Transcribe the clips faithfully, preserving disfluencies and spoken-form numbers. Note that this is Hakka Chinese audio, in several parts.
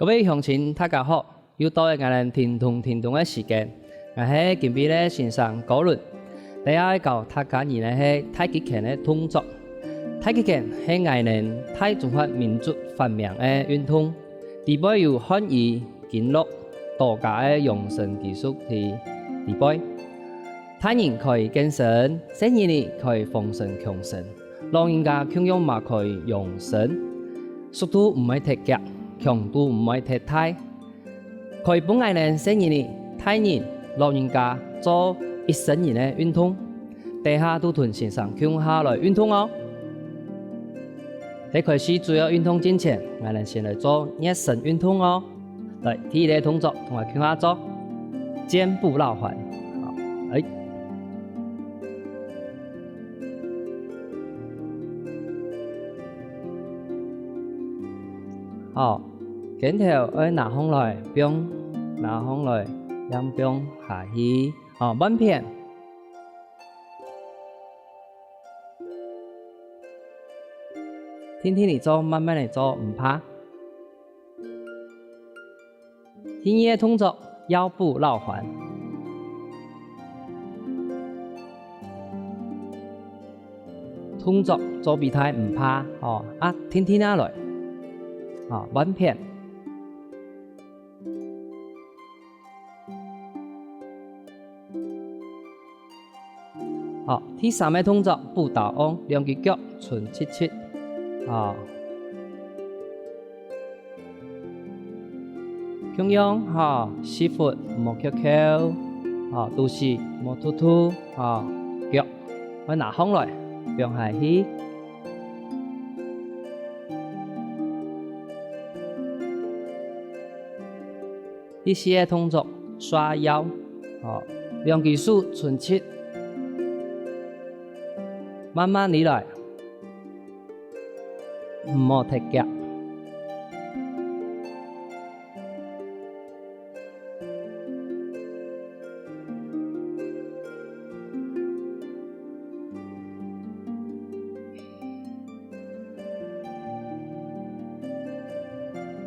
各位鄉親，大家好！又到了𠊎等停動停動个時間。𠊎係今晡日个先生高倫。這下愛教大家人个係太極拳个動作。太極拳係𠊎等大中華民族發明个運動，裡背有漢醫、經絡、道家个養生技術在裡背。大人可以健身，細人仔可以放鬆強身，老人家共樣嘛可以養生，速度毋會忒遽，強度毋會忒大。 可以分𠊎等細人仔、大人、老人家做一身人个運動。等下都同先生共下來運動哦。在開始主要運動進前，𠊎等先來做熱身運動哦。來，第一個動作，同𠊎共下做，箭步繞環。好，來。好， 肩頭愛拿䟘來，放，拿䟘來，正放下去。哦，換片。定定仔做，慢慢仔做，毋怕。第二個動作，腰部繞環。 動作做比大毋怕，哦，啊，定定仔來，哦，換片。好，第三個動作，步踏䟘，兩隻腳伸直直，哦。 共樣，吼，屎朏莫翹翹，吼，肚屎莫凸凸，吼，腳愛拿䟘來，放下去。第四個動作，刷腰，吼，兩隻手伸直，慢慢仔來。 毋好忒遽。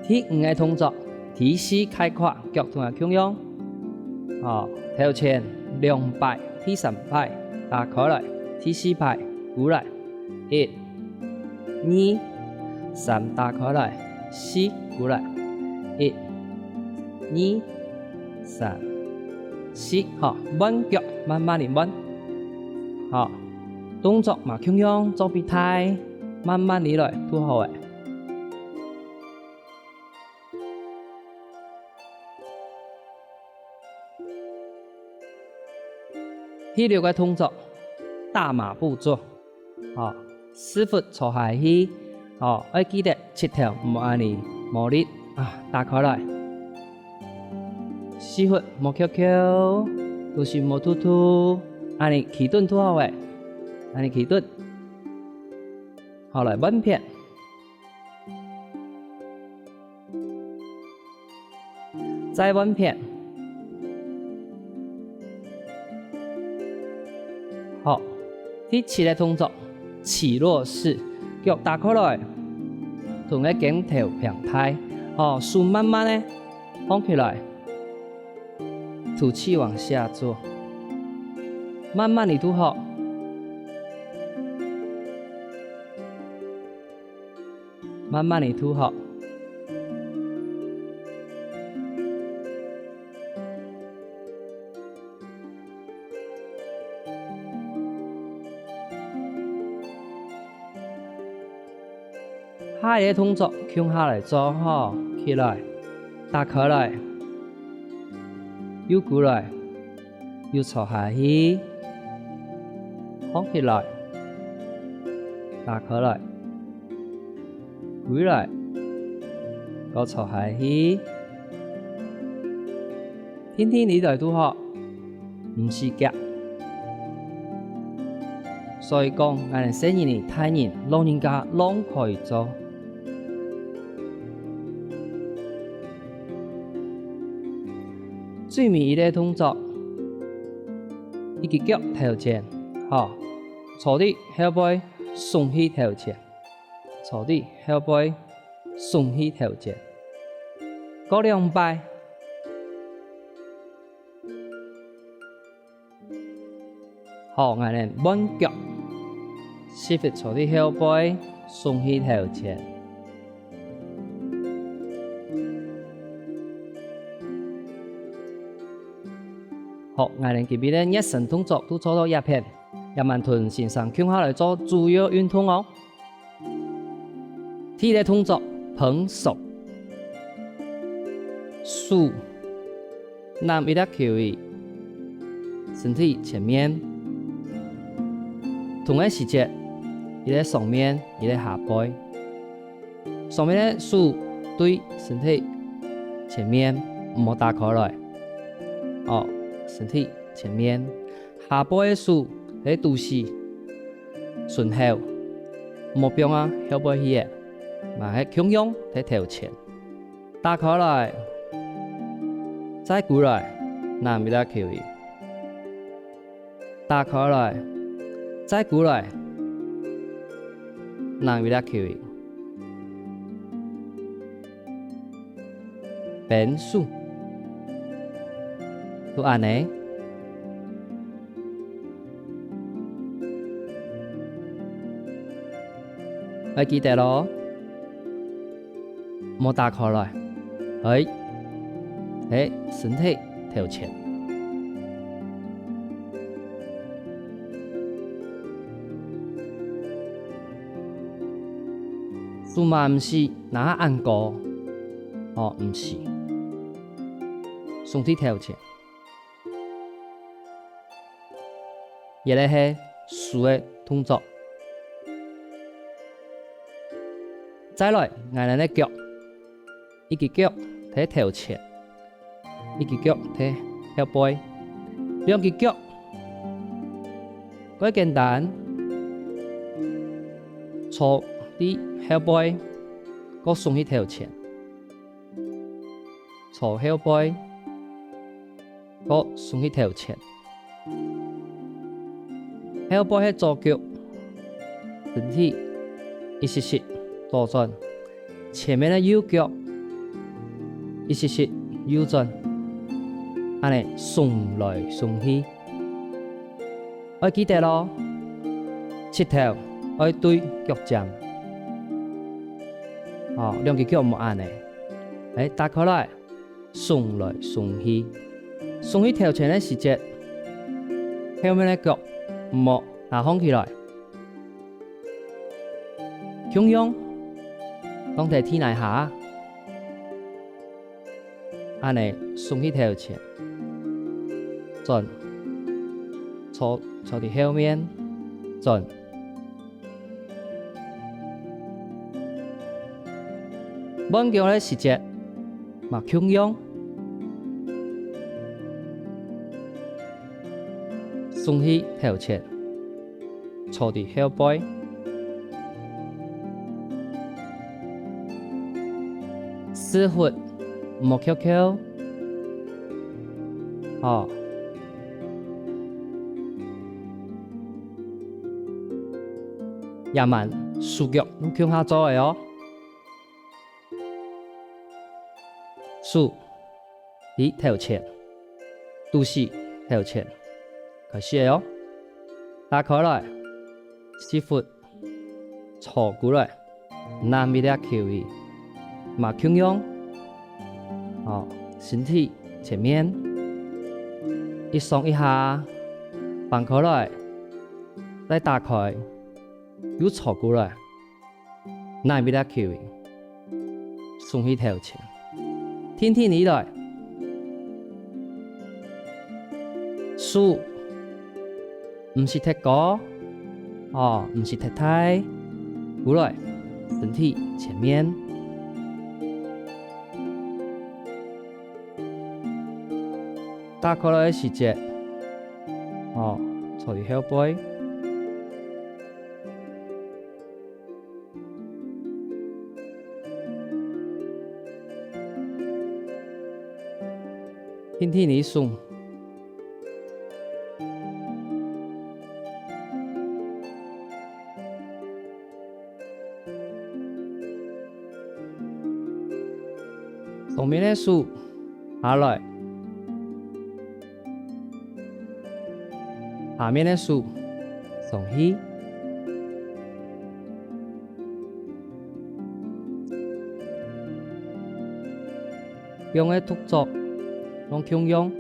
第五個動作，T四開胯，腳同𠊎共樣。哦，頭前兩擺，第三擺打開來，第四擺，跍來。 一、二、三，打開來，四，跍來。一、二、三、四，好，換腳，慢慢仔換。好，動作嘛共樣做比大，慢慢仔來，就好了。 第六個動作，打馬步坐。吼，屎朏坐下去，吼，愛記得膝頭毋好恁仔無力啊，打開來。屎朏莫翹翹，肚屎莫凸凸，恁仔企等就好了，恁仔企等。好，來換片。 再換片。好，第七個動作，起落式，腳打開來，同該肩頭平大，吼，手慢慢仔䟘起來，吐氣往下坐，慢慢仔吐氣。 慢慢仔吐氣。下一個動作，共下來做吼，起來，打開來，又跍來。 又坐下去，䟘起來，打開來，歸來，過坐下去，定定仔來就好，毋使遽。所以講，𠊎等細人仔、大人、老人家攏可以做。 最尾一個動作，一隻腳頭前，吼，坐佇後背，鬆去頭前，坐佇後背，鬆去頭前。過兩擺。好，𠊎等換腳，屎朏坐在後背，脣去頭前。好，𠊎等今晡日个熱身動作就做到這片，這滿同先生共下來做主要運動哦。 第一个動作，拚手。手，揇一粒球仔，身體前面。動个時節，一个上面，一个下背。上面个手對身體前面，毋好打開來。哦，身體前面。下背个手係肚屎。 順後，莫放啊後背去个，嘛係共樣在頭前。打開來，再歸來，揇一粒球仔。打開來，再歸來，揇一粒球仔。 分手。就恁呢。愛記得哦，莫打開來，係，係身體頭前。 手嘛毋使拿恁高，哦，毋使。脣在頭前。這个係手个動作。再來，𠊎等个腳。 一隻腳在頭前，一隻腳在後背。兩隻腳，蓋簡單，坐在後背，過脣去頭前，坐後背， 過脣去頭前。後背係左腳，身體一息息倒轉，前面个右腳一息息右轉，恁呢脣來脣去。愛記得哦，膝頭愛對腳尖。哦，兩隻腳毋好恁呢。來，打開來。 脣來脣去。脣去頭前个時節，後面个腳毋好拿䟘起來。共樣，當在地泥下，恁呢脣去頭前，轉，坐，坐在後面，轉。 換腳个時節，嘛共樣。脣去頭前，坐在後背。屎朏毋好翹翹。好。 這滿手腳愛共下做个哦。手在頭前，肚屎頭前，開始个哦。打開來，屎朏坐過來。 揇一粒球仔，嘛共樣，哦，身體前面，一上一下，放開來，再打開，又坐過來，揇一粒球仔，脣去頭前。 挺挺起來。手毋使忒高，哦，毋使忒大，過來，身體前面。打開來个時節，哦，坐在後背。 挺挺你手。當面个手下來，下面个手上去。兩个動作攏共樣。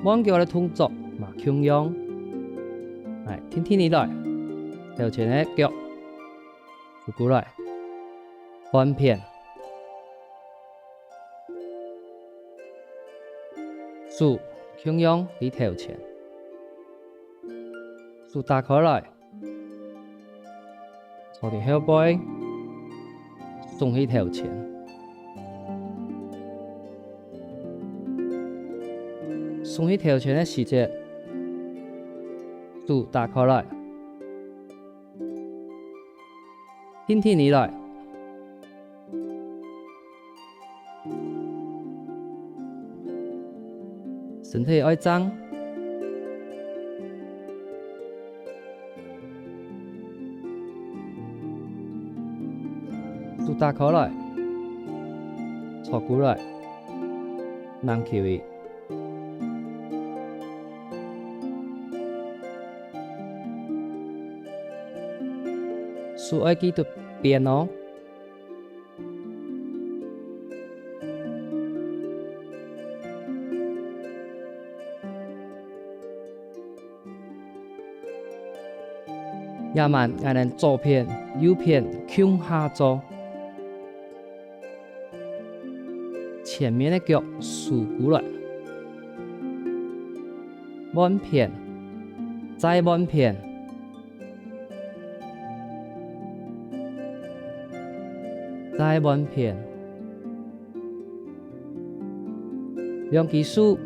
換腳个動作嘛共樣。來，挺挺起來，頭前个腳收過來，換片。 手共樣在頭前，手打開來，坐在後背，送去頭前。送去頭前个時節，手打開來， 挺挺起來。身體愛正，手打開來，坐過來，慢跍仔。 手愛記得變哦。這滿𠊎等左片、右片共下做。 前面个腳收過來，換片，再換片，再換片。兩支手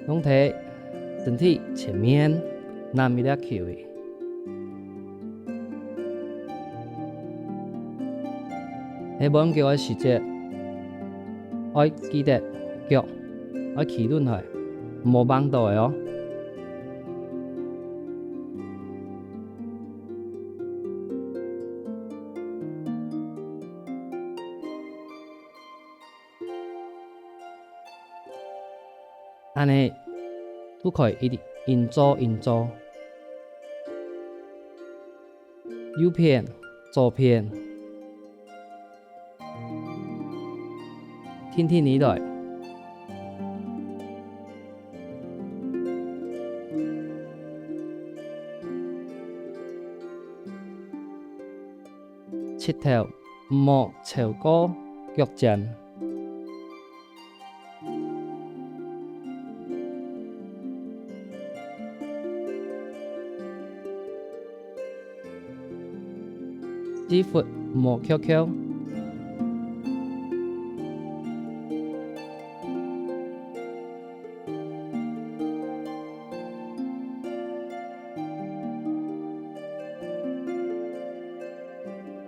攏在身體前面，攬一粒球仔。 係換腳个時節，愛記得腳愛企䟘起，毋好橫倒仔哦。 恁仔就可以一直緊做緊做。右片、左片，挺挺起來。 膝頭毋好超過腳尖。屎朏毋好翹翹。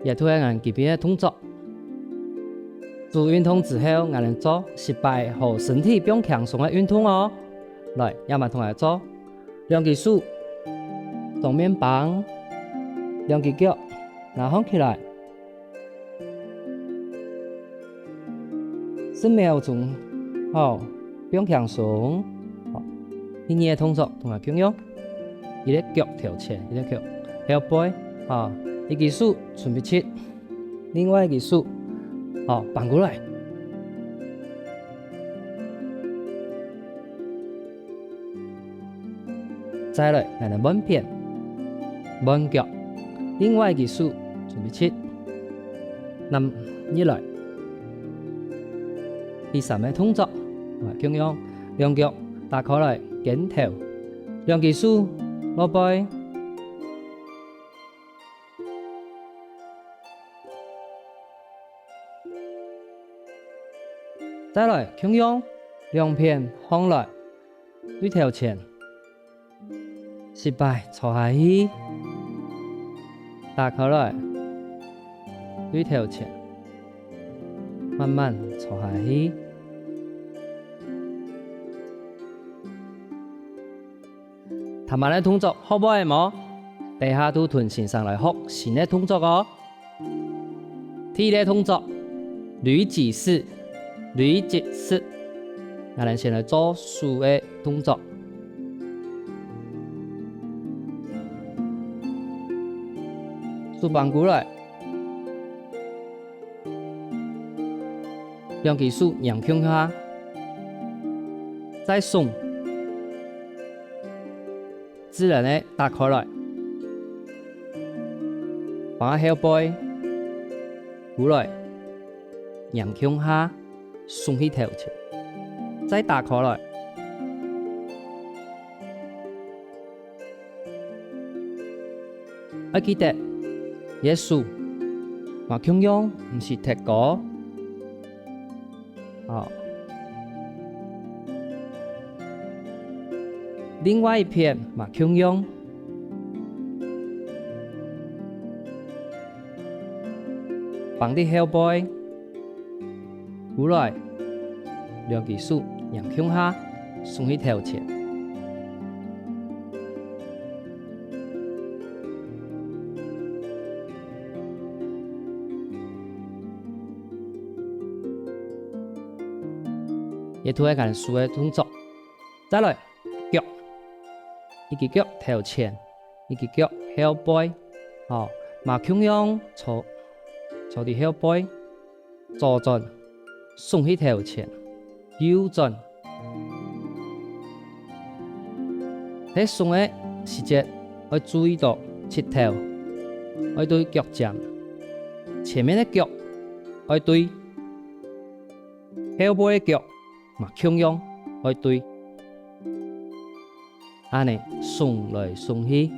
這就係𠊎等今晡日个動作。做運動之後，𠊎等做十擺好身體放輕鬆个運動哦。來，這滿同𠊎做。兩支手，當面挷，兩支腳，拿䟘起來。 十秒鐘，好，放輕鬆。好，第二个動作同𠊎共樣，一隻腳頭前，一隻腳後背，好，一支手伸直直，另外一支手，好，扳過來。 再來，𠊎等換片，換腳，另外一支手伸直直，攬入來。第三个動作，啊，共樣，兩腳打開來，肩頭，兩支手落背。 再來，共樣，兩片䟘來，對頭前。十擺坐下去，打開來，對頭前，慢慢坐下去。頭先个動作學會無？等下就同先生來學新个動作哦。第一个動作，驢擠屎，驢擠屎。𠊎等先來做手个動作。手放過來。 兩支手黏共下，再鬆，自然个打開來，放下後背，過來，黏共下，鬆去頭前，再打開來。 愛記得，你个手嘛共樣毋使忒高。哦。另外一片嘛共樣。放在後背。 過來，兩支手黏共下，鬆去頭前。這就係𠊎等手个動作。再來，腳，一支腳頭前，一支腳後背，吼，嘛共樣坐，坐在後背。 左轉，鬆去頭前，右轉。在鬆个時節，愛注意到膝頭，愛對腳尖；前面个腳愛對，後背个腳嘛共樣愛對。 恁呢鬆來鬆去。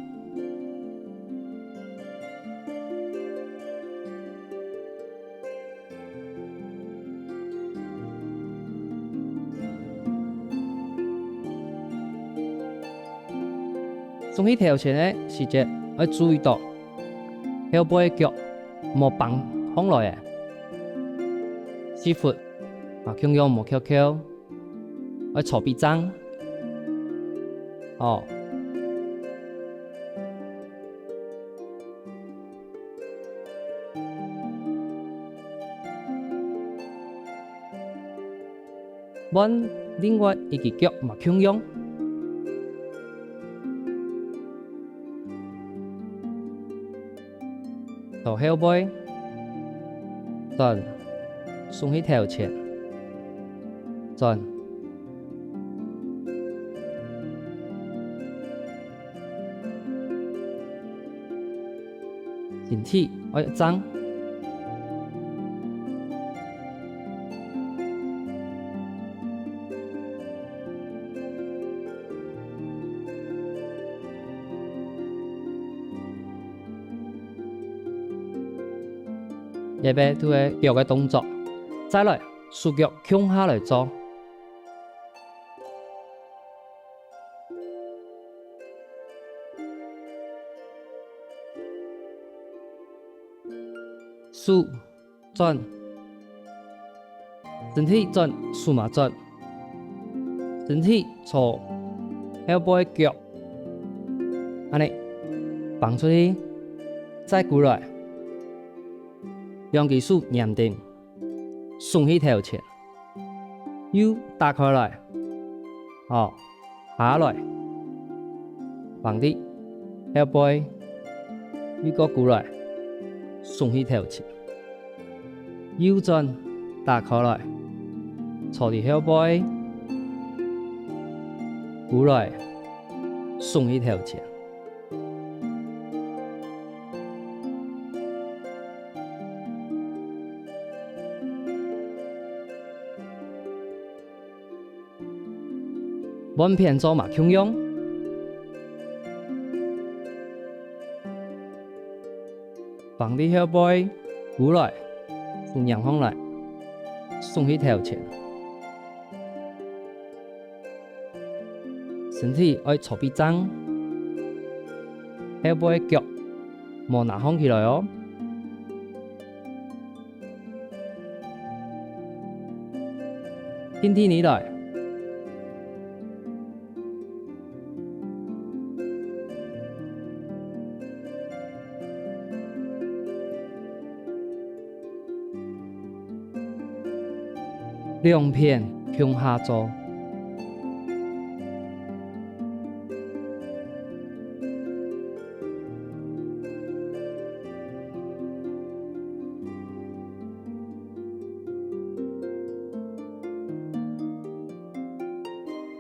鬆去頭前个時節，愛注意到後背个腳莫挷䟘來个，屎朏嘛共樣莫翹翹。 愛坐筆正。哦。換另外一支腳嘛共樣。 到後背，轉，鬆去頭前，轉。身體愛正。 這擺就係腳个動作，再來，手腳共下來做。手 轉，身體轉，手嘛轉，身體坐後背腳，恁呢，挷出去，再過來，兩支手黏等，鬆去頭前。 又打開來，哦，下來，放在後背，又過過來，鬆去頭前，右轉，打開來，坐在後背，過來，鬆去頭前。 換片做嘛共樣。放在後背，過來，手拈䟘來，鬆去頭前。 身體愛坐筆正，後背腳莫拿䟘起來哦。定定仔來，兩片共下做。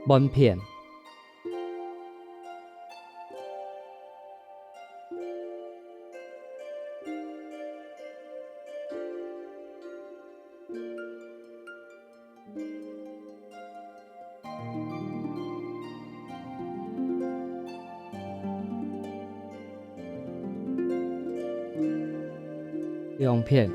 半片。 兩片。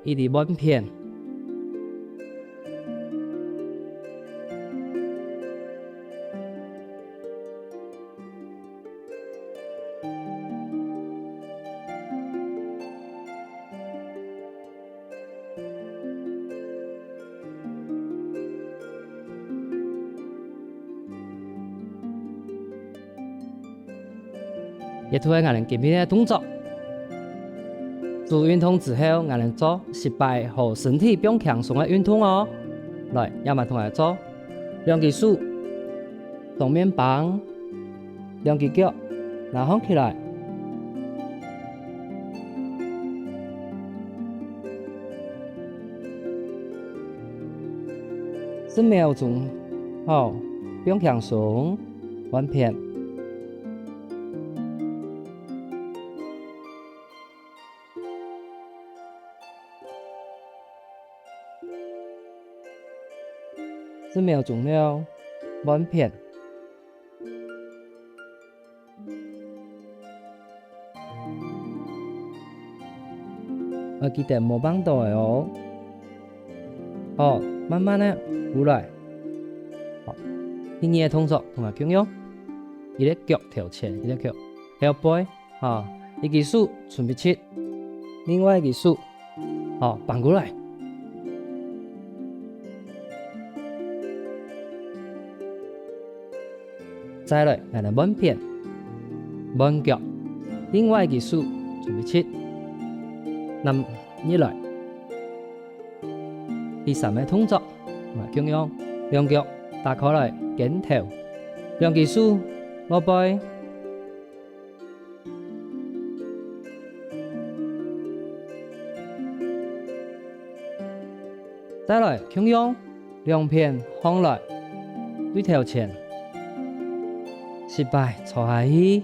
一直半片。 這就係𠊎等今晡日个動作。做運動之後，𠊎等做十擺好身體放輕鬆个運動哦。來，這下同𠊎做，兩隻手當面挷，兩隻腳拿䟘起來。十秒鐘，好，放輕鬆。 換片。十秒鐘了，換片。 愛記得無放倒仔哦。好，慢慢仔跍來。好，第二個動作同𠊎共樣，一隻腳頭前，一隻腳後背，好，一隻手伸直直，另外一隻手 好，扳過來。再來，𠊎等換片，換腳，另外一隻手伸直直，揇入來。第三個動作，𠊎共樣，兩腳打開來，肩頭，兩隻手落背。 再來，共樣，兩片䟘來，對頭前，十擺坐下去，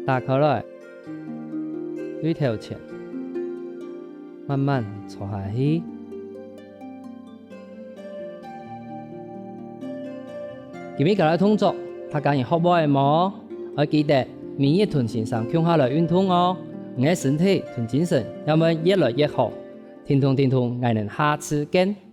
打開來，對頭前，慢慢坐下去。 今晡日个動作，大家有學會無？愛記得每日同先生共下來運動哦，你个身體同精神也會越來越好。停動停動，𠊎等下次見。